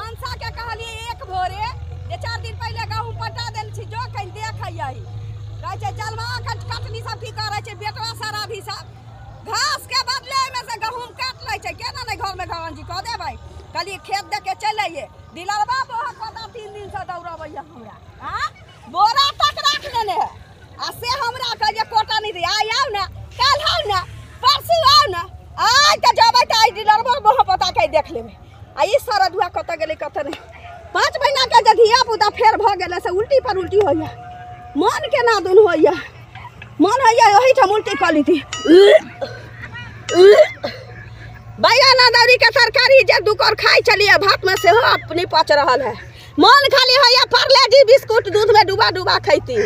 मनसा के कहलिए एक भोरे जे 4 दिन पहिले गहूम पटा देल छी, जो कहीं देखै आई कहै छै जलवा कटनी सब की करै छै, बेटवा सराधी सब घास के बदले में से गहूम काट लै छै। केना नहीं घर में घरंजी कह देबै। कहलिए खेत देख के चलि अइए, दिलरबा बोहक पता 3 दिन से दौड़बैया हमरा, हाँ बोरा तक राख लेने है आ से हमरा कहलिए कोटा नहीं दे, आइ आउ ना काल्हि आउ ना परसू आउ ना, आइ तऽ जेबै तऽ आइ दिलरबो बोह पता के देख लेबै। आ ई सरदुआ कतऽ गेलै कतऽ नहि। 5 महीना के जे धिया पुता फेर भऽ गेलै से उल्टी पर उल्टी होइया, मन केना दुन होइया, मन होइया ओहिठाम उल्टी कऽ लीती। बैगन अदौरी के तरकारी जे 2 कौर खाइ छलियै भात में सेहो अपने पच रहल है। मन खाली होइया पार्ले-जी बिस्कुट दूध में डुबा डुबा खैती।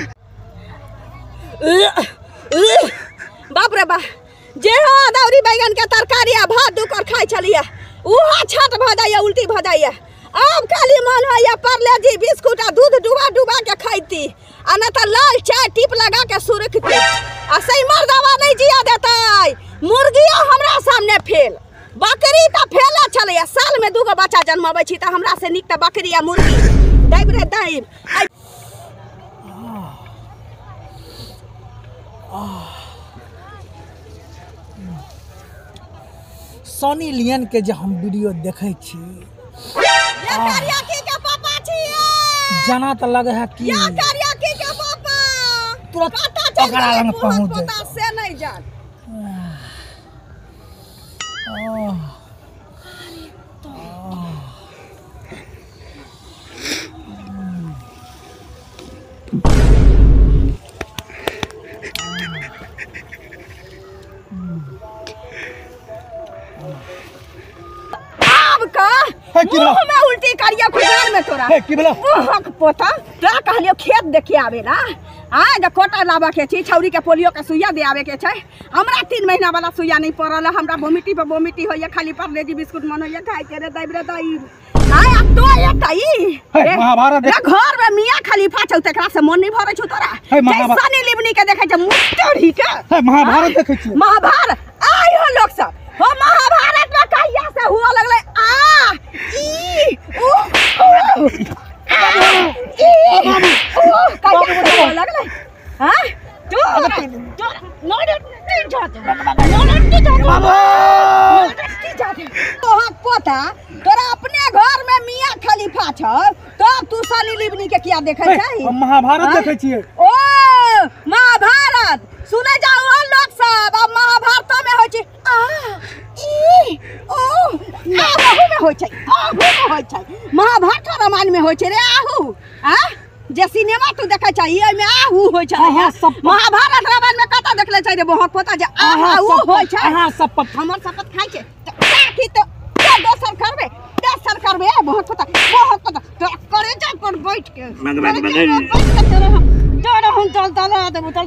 बाप रे बाप, जे हो अदौरी बैगन के तरकारी आ भात 2 कौर खाइ छलियै उहो छत भऽ जाइया, उल्टी भऽ जाइया। अब खाली मन होइया पार्ले-जी बिस्कुट आ दूध डुबा डुबा के खैती आ नहि तऽ लाल चाय टिप लगा के सुरखती। आ सही मर्दवा नहीं जिया देतै, मुर्गियो हमरा सामने फेल, बकरी तऽ फेले छलैया। साल में 2 गो बच्चा जन्मबै छी तऽ हमरा से नीक तऽ बकरी आ मुर्गी। दैब रे दैब। सोनी लियन के जे हम वीडियो देखै छी जाना तऽ लगे है कि तुरंत ओकरा लग पहुँच जाए से नहीं जान। मुँह में उल्टी करियो खुदान में तोरा। मुँहक पोता तोरा कहलियो खेत देखिए आवे ला, आ जे कोटा लाबऽ के छै, छौरी के पोलियो के सुइया दे आवे के छै। हमरा 3 महीना वाला सुइया नहीं पड़ल, हमरा वोमिटी पर वोमिटी होइया, खाली पार्ले-जी बिस्कुट मन होइया खाइ के रे दैब रे दैब। आय अब तो एतई महाभारत घर में मियां खलीफा छौ तकरा से मन नहीं भरै छौ तोरा। सनी लिबनी के देखै छै मुटरी के महाभारत देखै छी। महाभारत आइ हो लोक सब हो महाभारत में कहिया से हुआ लगलै आ ई उ आ ई उ कहिया से हुआ लगलै। हां तोरा तोरा नोरटी जात नोरटी जात बाबू नोरटी जात। तोहर पोता तोरा अपने घर में मियां खलीफा छौ तब तू सनी लिबनी के किया देखै छै? हम महाभारत देखै छियै। ओ महाभारत सुनै जाउ हो लोक सब, अब महाभारतो में होइ छै आ ई ओ आ बहु में होइ छै, आहू में होइ छै, महाभारत रामायण में होइ छै रे आहू। आ जे सिनेमा तू देखै छै ओहि में आहू होइ छै। महाभारत रामायण में कतऽ देखले छै रे बोहक पोता जे आहू होइ छै? अहाँ शपथ हमर शपथ खाइ छै की तो दोसर करबे दोसर करबे बोहक पोता बोहक पोता तो करे जा पर बैठ के तोरा हम चल चल देबो चल।